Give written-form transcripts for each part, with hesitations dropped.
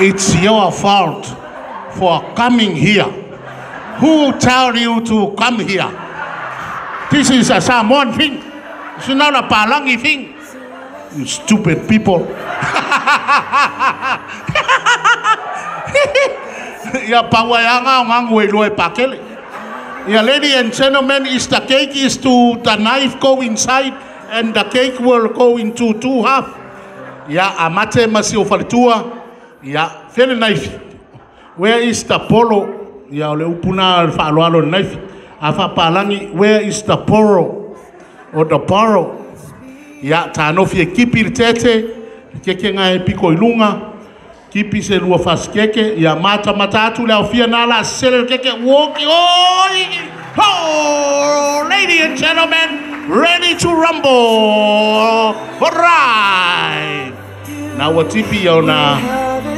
It's your fault for coming here. Who tell you to come here? This is a Samoan thing. It's not a Palangi thing. You stupid people. Ia paua e anga o ngangu e lua e pakele. Yeah, ladies and gentlemen, is the cake is to the knife go inside and the cake will go into two half. Yeah, amate masi o faletua. Yeah, very knife. Where is the polo? Yeah, o le upuna le whaaloalo knife. A whapalangi, where is the poro? Or the poro? Yeah, tānofi e kipi le tete, keke ngā e piko i lunga. Kipi se lua fasikeke, ia mata mata atu le aufia nā la sele le keke, woki, oi, ho, ladies and gentlemen, ready to rumble, all right. Na ua tipi ia ona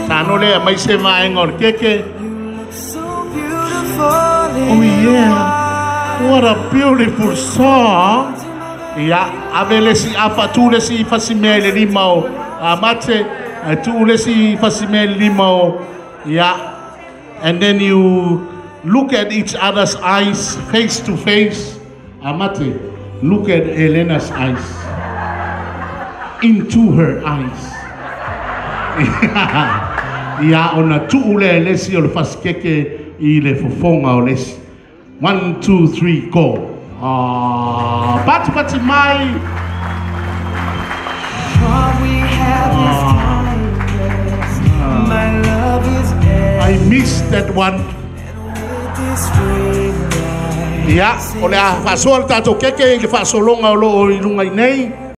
tāno lea mai se vaenga o le keke. Oh yeah, what a beautiful song. Ia, ave le si afa, tu le si fasimea i le lima o Amate, tu le si fasimea i le lima o, ia. And then you look at each other's eyes, face to face. Amate, look at Elena's eyes. Into her eyes. Ia, ona tuu lea e le isi o le fasikeke i le fofoga o le isi. 1, 2, 3, go. Ah, pati pati mai. What we have is timeless. My love is I missed that one. with this ring I Ia, o le a faasoa le tatou keke i le faasologa o loo i luga i nei.